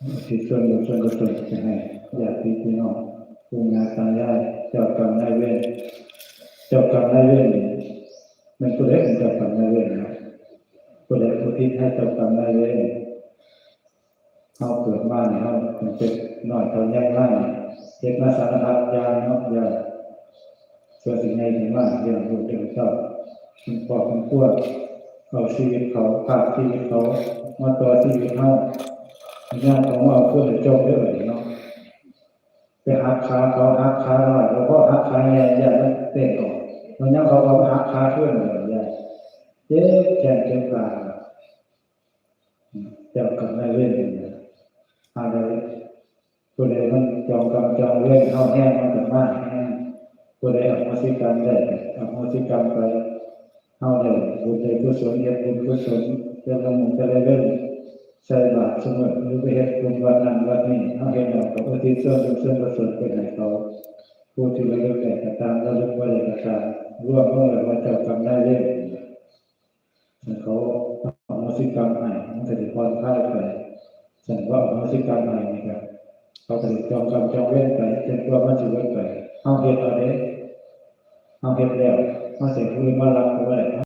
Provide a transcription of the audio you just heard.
ອຸທິດສ່ວນບຸນສ່ວນກຸສົນໄປໃຫ້ຍາດຕິພີ່ນ້ອງ ປູ່ຍ່າຕາຍາຍ ເຈົ້າກຳນາຍເວນ. ເຈົ້າກຳນາຍເວນນີ້ແມ່ນຜູ້ໃດເປັນເຈົ້າກຳນາຍເວນນະ? ຜູ້ໃດອຸທິດໃຫ້ເຈົ້າກຳນາຍເວນ? ເຮົາເກີດມານີ້ ເຮົາຕັ້ງແຕ່ນ້ອຍເທົ່າໃຫຍ່ມານີ້ ເຮັດມາສາລະພັດຢ່າງເນາະ ຢ່າງ ເພື່ອຊິໃຫຍ່ຂຶ້ນມາ ລ້ຽງລູກລ້ຽງເຕົ້າ ເປັນຄອບເປັນຄົວ ເອົາຊີວິດເຂົາ ພາກຊີວິດເຂົາ ມາຕໍ່ຊີວິດເຮົາ. ຍາມເຂົາມາເອົາຄືນ ຈົບເລີຍເນາະ. ໄປຫັກຂາເຂົາ ຫັກຂານ້ອຍ ບໍ່ພໍ ຫັກຂາໃຫຍ່ ຢ້ານມັນເຕັ້ນອອກ. ບາດຍາມເຂົາເອົາມາຫັກຂາຄືນ ຢ້ານເຈັບແຂ້ງເຈັບຂາ. ເຈົ້າກຳນາຍເວນນີ້ນະ ຫາໄດ້ ຜູ້ໃດມັນຈອງກຳຈອງເວນເຮົາແຮງ ມັນກໍມາແຮງ. ຜູ້ໃດອະໂຫສິກຳໄດ້ ອະໂຫສິກຳໄປ. ເຮົາໄດ້ບຸນໄດ້ກຸສົນ ເຮັດບຸນກຸສົນແຕ່ລະມື້ແຕ່ລະເດືອນ ໃສ່ບາດສະເໝີ ຫຼື ໄປເຮັດບຸນວັດນັ້ນວັດນີ້ ເຮົາເຮັດແລ້ວກໍອຸທິດສ່ວນບຸນສ່ວນກຸສົນໄປໃຫ້ເຂົາ. ຜູ້ທີ່ລະລຶກໄດ້ກໍຕາມ ລະລຶກບໍ່ໄດ້ກໍຕາມ ລວມລົງແລ້ວວ່າເຈົ້າກຳນາຍເວນ. ຄັນເຂົາອະໂຫສິກຳໃຫ້ ມັນກໍຊິຜ່ອນຄາຍໄປ. ຄັນບໍ່ອະໂຫສິກຳໃຫ້ນີ້ກໍ ເຂົາກໍຊິຈອງກຳຈອງເວນໄປ ຈົນກວ່າມັນຊິເບິດໄປ. ເຮົາເຮັດເອົາເດ້ ເຮົາເຮັດແລ້ວ ເຮົາຊິໃຫ້ຜູ້ອື່ນມາລັກບໍ່ໄດ້.